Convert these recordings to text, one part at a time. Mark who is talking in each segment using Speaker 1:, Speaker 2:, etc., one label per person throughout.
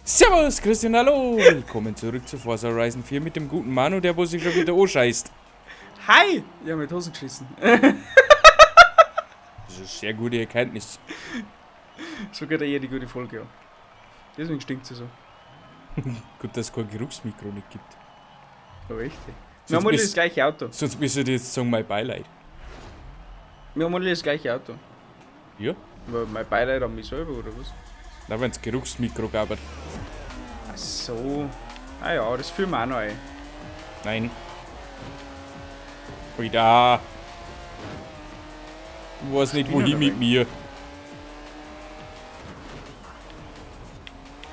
Speaker 1: Servus, Christian, hallo! Willkommen zurück zu Forza Horizon 4 mit dem guten Manu, der wo sich schon wieder anscheißt.
Speaker 2: Hi! Ich hab mit Hosen geschissen.
Speaker 1: Das ist eine sehr gute Erkenntnis.
Speaker 2: So geht ja jede gute Folge an. Deswegen stinkt sie so.
Speaker 1: Gut, dass es kein Geruchsmikro nicht gibt.
Speaker 2: Aber echt. Ey. Wir haben alle das gleiche Auto.
Speaker 1: Sonst müsste ich jetzt sagen, mein Beileid.
Speaker 2: Wir haben alle das gleiche Auto.
Speaker 1: Ja?
Speaker 2: Aber mein Beileid an mich selber, oder was?
Speaker 1: Na, wenn es Geruchsmikro gab.
Speaker 2: Ach so. Ah ja, das führen wir auch noch ein.
Speaker 1: Nein. Oida. Ich weiß nicht, wohin mit mir.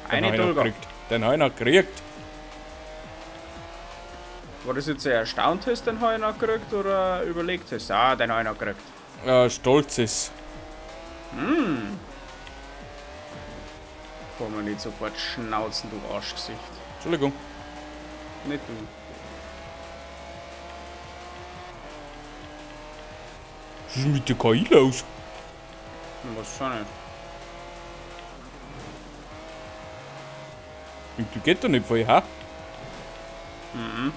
Speaker 2: Eine Dolga.
Speaker 1: Den hab ich noch gekriegt.
Speaker 2: War das jetzt erstaunt hast, den hab ich noch gekriegt, oder überlegt hast? Ah, den hab ich noch gekriegt.
Speaker 1: Stolzes.
Speaker 2: Hm. Fahr mir nicht sofort schnauzen, du Arschgesicht.
Speaker 1: Entschuldigung.
Speaker 2: Nicht du.
Speaker 1: Was ist mit der KI los?
Speaker 2: Was schon nicht.
Speaker 1: Die geht doch nicht voll, ha?
Speaker 2: Mhm.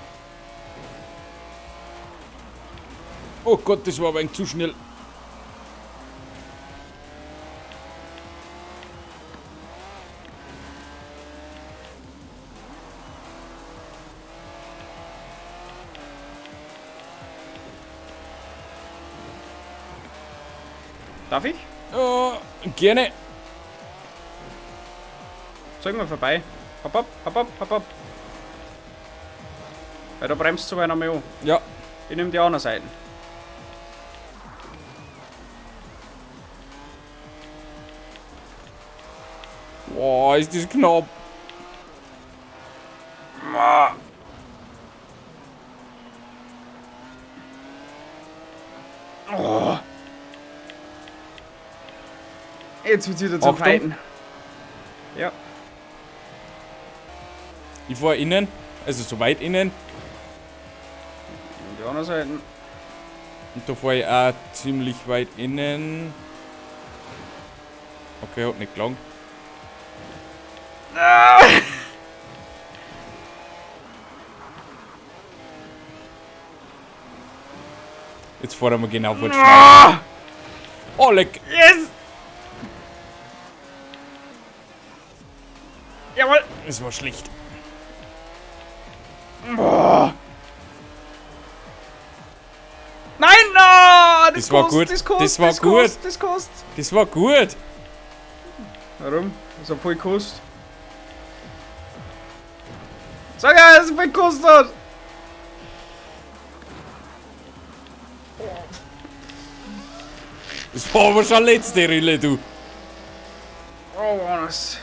Speaker 1: Oh Gott, das war aber ein zu schnell.
Speaker 2: Darf ich?
Speaker 1: Oh, gerne.
Speaker 2: Zeig mal vorbei. Hopp, hopp, hopp, hopp, hopp, hopp. Weil da bremst du einmal an.
Speaker 1: Ja.
Speaker 2: Ich nehme die andere Seite.
Speaker 1: Boah, ist das knapp.
Speaker 2: Oh. Jetzt wird's wieder zum
Speaker 1: Achtung.
Speaker 2: Fighten. Ja.
Speaker 1: Ich fahr innen, also so weit innen.
Speaker 2: Und die andere Seite.
Speaker 1: Und da fahr ich auch ziemlich weit innen. Okay, hat nicht gelangt.
Speaker 2: Ah!
Speaker 1: Jetzt fahren wir genau vor die Schnauze. Oh, leck!
Speaker 2: Yes! Jawohl!
Speaker 1: Es war schlecht.
Speaker 2: Boah. Nein, no!
Speaker 1: Das war gut.
Speaker 2: Das kostet,
Speaker 1: Das war
Speaker 2: das
Speaker 1: gut.
Speaker 2: Kostet, das kostet.
Speaker 1: Das war gut.
Speaker 2: Warum? Das hat voll gekostet. Sag ja, es hat voll gekostet!
Speaker 1: Das war aber schon letzte Rille, du.
Speaker 2: Oh, was.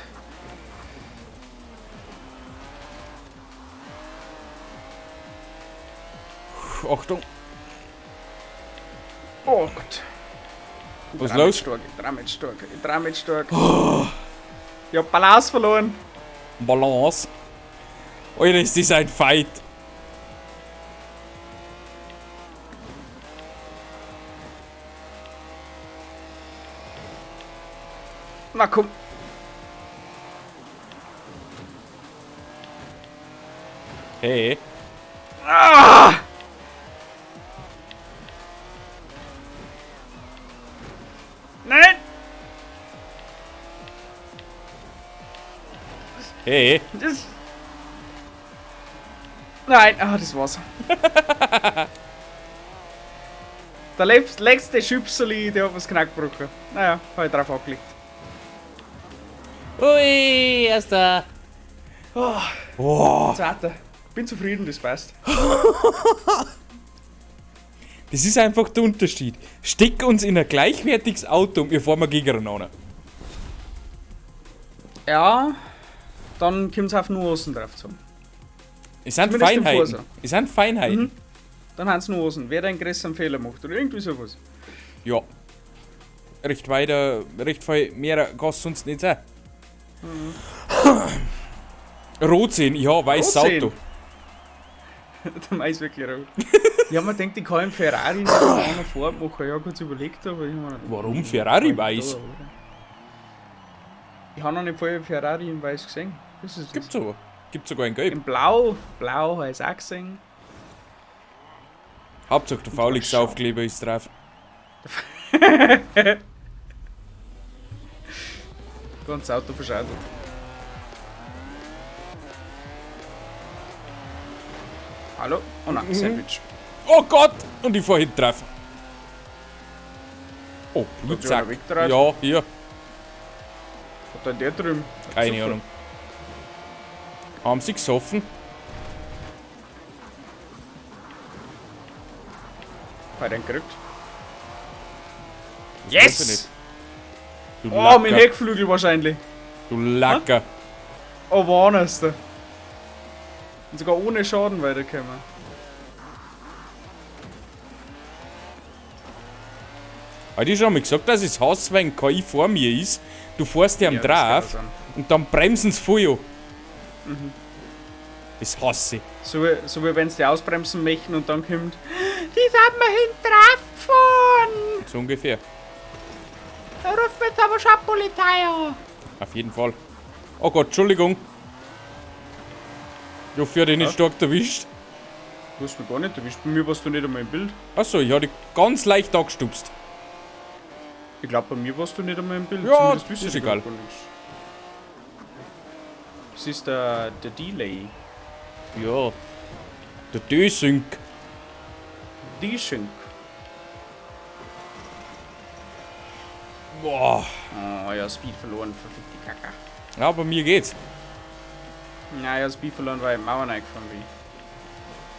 Speaker 1: Achtung.
Speaker 2: Oh Gott.
Speaker 1: Was ist los?
Speaker 2: Stark, ich trau mich stark, ich trau mich stark. Oh. Ich hab Balance verloren.
Speaker 1: Balance? Alter, ist das ein Fight.
Speaker 2: Na komm.
Speaker 1: Hey.
Speaker 2: Ah! Nein!
Speaker 1: Hey.
Speaker 2: Das. Nein, ah, das war's. Der letzte Schüpseli, der hat was Knack gebrochen. Naja, hab ich drauf angelegt.
Speaker 1: Ui, erster.
Speaker 2: Oh,
Speaker 1: Boah.
Speaker 2: Zweiter. Bin zufrieden, das passt.
Speaker 1: Das ist einfach der Unterschied. Steck uns in ein gleichwertiges Auto und wir fahren mal gegeneinander.
Speaker 2: Ja, dann kommt's auf Nuancen drauf zu.
Speaker 1: Es sind
Speaker 2: Zumindest im
Speaker 1: Feinheiten.
Speaker 2: Forsa.
Speaker 1: Es sind Feinheiten.
Speaker 2: Mhm. Dann haben's Nuancen. Wer den größeren Fehler macht oder irgendwie sowas.
Speaker 1: Ja. Recht weiter, recht viel mehr Gas sonst nicht sein.
Speaker 2: Mhm.
Speaker 1: Rot sehen, ja, weißes
Speaker 2: Rot sehen.
Speaker 1: Auto.
Speaker 2: Der Mai ist wirklich rot. Ja, man denkt, ich kann im Ferrari nicht eine andere Farbe machen. Ich hab kurz überlegt, aber ich hab mir gedacht,
Speaker 1: Warum
Speaker 2: hm,
Speaker 1: Ferrari
Speaker 2: kann ich
Speaker 1: weiß?
Speaker 2: da, oder? Ich hab noch nicht vorher Ferrari in weiß gesehen. Das ist das.
Speaker 1: Gibt's aber. Gibt's sogar in Gelb.
Speaker 2: In Blau, Blau habe ich auch gesehen.
Speaker 1: Hauptsache der Faulix-Aufkleber ist drauf.
Speaker 2: Ganz Auto verschandelt. Hallo? Oh nein, Sandwich.
Speaker 1: Oh Gott! Und ich fahr hinten drauf. Oh, Blutsack.
Speaker 2: einer weggetragen?
Speaker 1: Ja, hier.
Speaker 2: Hat denn der drüben?
Speaker 1: Keine
Speaker 2: Super.
Speaker 1: Ahnung. Haben sie gesoffen?
Speaker 2: Hat er den gekriegt?
Speaker 1: Das weiß ich nicht. Du
Speaker 2: Oh,
Speaker 1: Lacker.
Speaker 2: mein Heckflügel wahrscheinlich.
Speaker 1: Du Lacker.
Speaker 2: Oh, war anders da. Und sogar ohne Schaden weiterkommen.
Speaker 1: Hat ich schon mal gesagt, dass es Hass, wenn KI vor mir ist. Du fährst dir am
Speaker 2: Ja, das kann
Speaker 1: drauf
Speaker 2: sein.
Speaker 1: und dann bremsen sie voll an. Das hasse ich.
Speaker 2: So, so wie wenn sie die ausbremsen möchten und dann kommt, die sind mir hinten drauf gefahren.
Speaker 1: So ungefähr.
Speaker 2: Da ruft mir jetzt aber schon die Polizei an.
Speaker 1: Auf jeden Fall. Oh Gott, Entschuldigung. Ich hoffe, ich hab dich nicht stark erwischt.
Speaker 2: Du hast mich gar nicht erwischt. Bei mir warst du nicht einmal im Bild.
Speaker 1: Achso, ich hab dich ganz leicht angestupst.
Speaker 2: Ich glaube, bei mir warst du nicht einmal im Bild.
Speaker 1: Ja,
Speaker 2: Zumindest wüsste
Speaker 1: ist
Speaker 2: ich
Speaker 1: egal.
Speaker 2: gar nichts. Das ist der Delay.
Speaker 1: Ja. Der Dösync.
Speaker 2: D-Sync.
Speaker 1: Boah.
Speaker 2: Oh, ja, Speed verloren, verfickte Kacke.
Speaker 1: Ja, bei mir geht's.
Speaker 2: Nein, ich hab Speed verloren, weil ich in die Mauern reingefahren bin.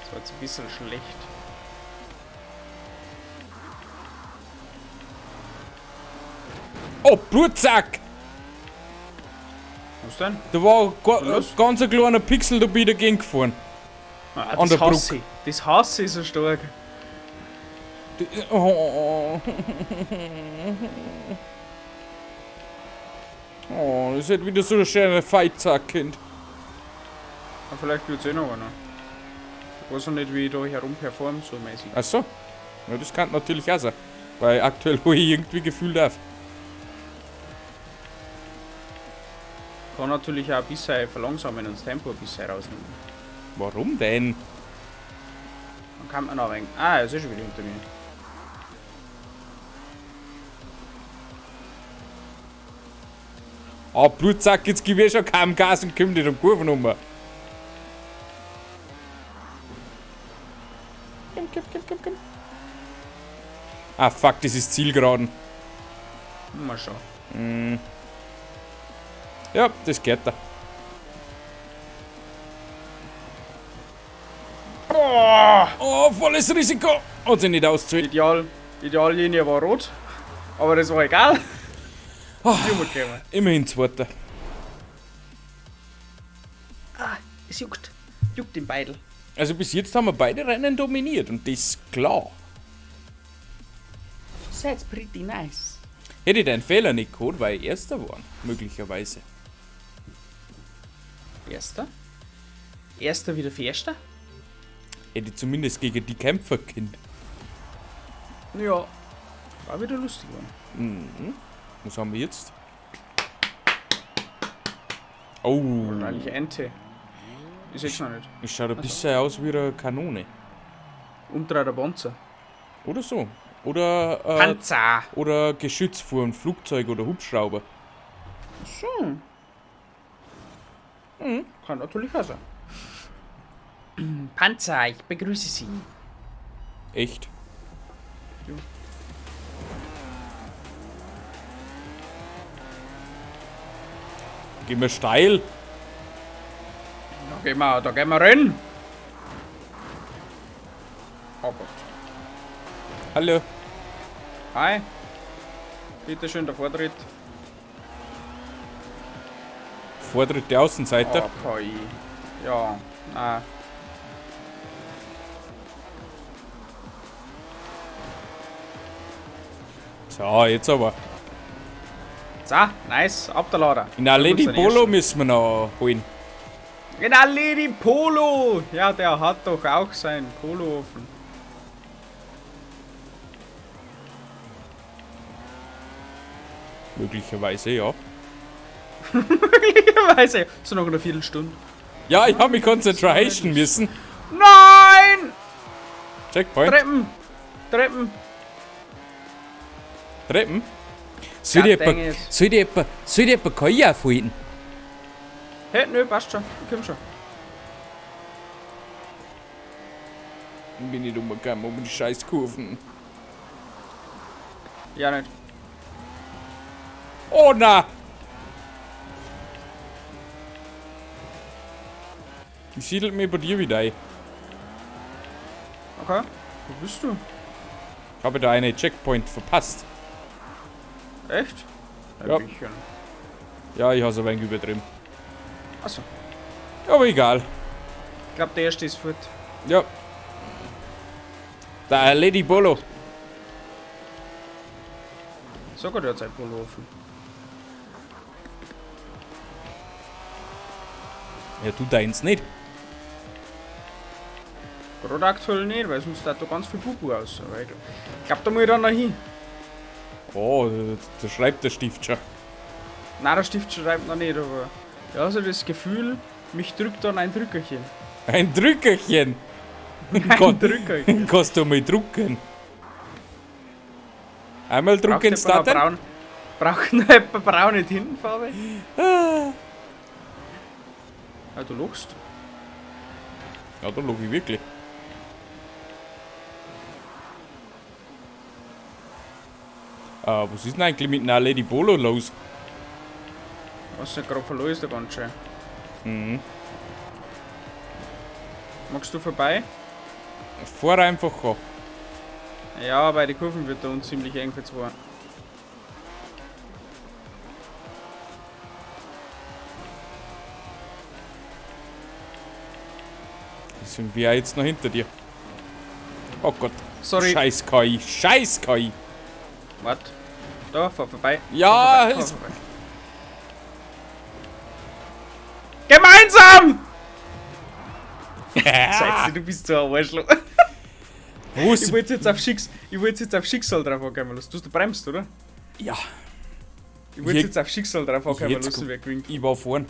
Speaker 2: Das war jetzt ein bisschen schlecht.
Speaker 1: Oh, Blutsack!
Speaker 2: Was denn?
Speaker 1: Da war
Speaker 2: Was?
Speaker 1: ganz ein kleiner Pixel, da bin ich dagegen gefahren.
Speaker 2: Ah,
Speaker 1: An
Speaker 2: das
Speaker 1: der
Speaker 2: hasse ich. Das hasse ich so stark.
Speaker 1: Oh. Oh, das ist wieder so ein schöner Feitsack, Kind.
Speaker 2: Aber vielleicht wird's eh noch einer. Ich weiß noch nicht, wie ich da herum perform, so mäßig.
Speaker 1: Ach so. Ja, das kann natürlich auch sein. Weil aktuell hole ich irgendwie gefühlt auf.
Speaker 2: Kann natürlich auch ein bisschen verlangsamen und das Tempo ein bisschen rausnehmen.
Speaker 1: Warum denn?
Speaker 2: Dann kann man noch ein wenig. Ah, er ist eh schon wieder hinter mir.
Speaker 1: Ah, Blutsack, jetzt gebe ich schon kaum Gas und komm nicht um Kurven um. Komm, komm, komm, komm, komm. Ah, fuck, das ist Zielgeraden.
Speaker 2: Mal schauen.
Speaker 1: Ja, das geht da.
Speaker 2: Boah!
Speaker 1: Oh, volles Risiko. Hat sich nicht auszahlt.
Speaker 2: Ideallinie war rot, aber das war egal. Oh.
Speaker 1: Immerhin Zweiter.
Speaker 2: Ah, es juckt. Juckt im Beidel.
Speaker 1: Also bis jetzt haben wir beide Rennen dominiert und das ist klar.
Speaker 2: That's pretty nice.
Speaker 1: Hätte ich deinen Fehler nicht gehabt, weil ich Erster war. Möglicherweise.
Speaker 2: Erster? Erster wieder Erster?
Speaker 1: Hätte ich zumindest gegen die Kämpfer kind.
Speaker 2: Ja. War wieder lustig geworden.
Speaker 1: Was haben wir jetzt? Oh,
Speaker 2: Wahrscheinlich Ente. Ich seh's noch nicht.
Speaker 1: es schaut ein bisschen aus wie eine Kanone.
Speaker 2: Umdreher Panzer.
Speaker 1: Oder so. Oder,
Speaker 2: Panzer!
Speaker 1: oder Geschütz vor einem Flugzeug oder Hubschrauber.
Speaker 2: So. Mhm. Kann natürlich auch sein. Panzer, ich begrüße Sie.
Speaker 1: Echt.
Speaker 2: Ja.
Speaker 1: Gehen wir steil.
Speaker 2: Da gehen wir rein. Oh Gott.
Speaker 1: Hallo.
Speaker 2: Hi. Bitte schön, der Vortritt.
Speaker 1: Vortritt der Außenseiter.
Speaker 2: Oh, KI. Ja, na.
Speaker 1: So, jetzt aber.
Speaker 2: So, nice. Ab der Lader.
Speaker 1: In der Lady
Speaker 2: Da kommt's dann
Speaker 1: Polo
Speaker 2: erst.
Speaker 1: müssen wir noch holen.
Speaker 2: In der Lady Polo. Ja, der hat doch auch sein Polo offen.
Speaker 1: Möglicherweise, ja.
Speaker 2: Möglicherweise. Weiß ich, so nach einer Viertelstunde.
Speaker 1: Ja, ich habe mich concentration müssen.
Speaker 2: Nein!
Speaker 1: Checkpoint.
Speaker 2: Treppen! Treppen!
Speaker 1: Treppen. Soll ich
Speaker 2: God dang
Speaker 1: etwa,
Speaker 2: it.
Speaker 1: soll ich etwa KI aufhalten?
Speaker 2: Hey, nö, passt schon. Ich komm schon.
Speaker 1: Bin ich umgekommen um die scheiß Kurven.
Speaker 2: Ja, nicht.
Speaker 1: Oh na! Ich siedel mich bei dir wieder ein.
Speaker 2: Okay. Wo bist du?
Speaker 1: Ich habe da eine Checkpoint verpasst.
Speaker 2: Echt?
Speaker 1: Ja.
Speaker 2: Ein bisschen.
Speaker 1: Ja, ich habe es ein wenig übertrieben.
Speaker 2: Achso.
Speaker 1: Aber egal.
Speaker 2: Ich glaube, der erste ist fort.
Speaker 1: Ja. Da Lady Bolo.
Speaker 2: Sogar der hat sein Polo offen.
Speaker 1: Ja, du deins nicht.
Speaker 2: Gerade aktuell nicht, weil sonst da ganz viel Bubu aus. Aber ich glaube, da muss ich dann noch hin.
Speaker 1: Oh, da schreibt der Stift schon.
Speaker 2: Nein, der Stift schreibt noch nicht, aber ich habe so das Gefühl, mich drückt dann ein Drückerchen.
Speaker 1: Ein Drückerchen.
Speaker 2: Ein Drückerchen.
Speaker 1: Kannst du mal drucken. Einmal drucken starten.
Speaker 2: Braun, braucht noch jemand braune Tintenfarbe?
Speaker 1: Ah.
Speaker 2: Ah, du lachst.
Speaker 1: Ja, da log ich wirklich. Was ist denn eigentlich mit einer Lady Bolo los?
Speaker 2: Was nicht gerade verloren ist, der ganz schön.
Speaker 1: Mhm.
Speaker 2: Magst du vorbei?
Speaker 1: Fahr einfach an.
Speaker 2: Ja, bei den Kurven wird da uns ziemlich eng für zwei.
Speaker 1: Sind wir jetzt noch hinter dir. Oh Gott.
Speaker 2: Sorry.
Speaker 1: Scheiß KI. Scheiß KI.
Speaker 2: Warte. Da, fahr vorbei.
Speaker 1: Ja,
Speaker 2: fahr vorbei,
Speaker 1: es-
Speaker 2: fahr vorbei. Gemeinsam! Scheiße, du bist so ein Arschloch.
Speaker 1: Was?
Speaker 2: Ich wollte jetzt auf jetzt auf Schicksal drauf ankommen lassen. Du hast bremst, oder?
Speaker 1: Ja,
Speaker 2: Ich wollte jetzt auf Schicksal drauf ankommen lassen, wer gewinnt.
Speaker 1: ich war vorn.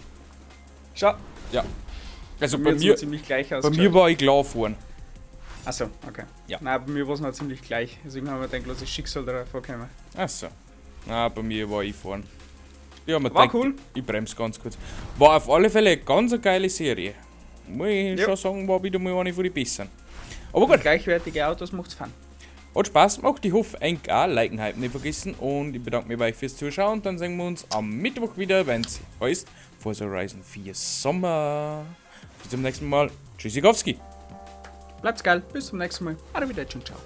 Speaker 2: Schau,
Speaker 1: Ja. Also
Speaker 2: bei mir ziemlich gleich
Speaker 1: bei mir war ich klar vorn.
Speaker 2: Achso, okay.
Speaker 1: Ja.
Speaker 2: Nein, bei mir war es noch ziemlich gleich. Deswegen haben wir gedacht, lass ich Schicksal drauf ankommen.
Speaker 1: Achso. Na, bei mir war ich vorn. Ja, man
Speaker 2: War
Speaker 1: denkt,
Speaker 2: cool.
Speaker 1: Ich bremse ganz kurz. War auf alle Fälle eine ganz geile Serie. Muss ich
Speaker 2: Ja.
Speaker 1: schon sagen, war wieder mal eine von den besseren. Aber gut,
Speaker 2: Gleichwertige Autos macht's Fun.
Speaker 1: hat Spaß gemacht. Ich hoffe, ein auch liken, hypen nicht vergessen. Und ich bedanke mich bei euch fürs Zuschauen. Dann sehen wir uns am Mittwoch wieder, wenn es heißt Forza Horizon 4 Sommer. Bis zum nächsten Mal. Tschüssikowski.
Speaker 2: Bleibt's geil, bis zum nächsten Mal. Arrivederci und ciao.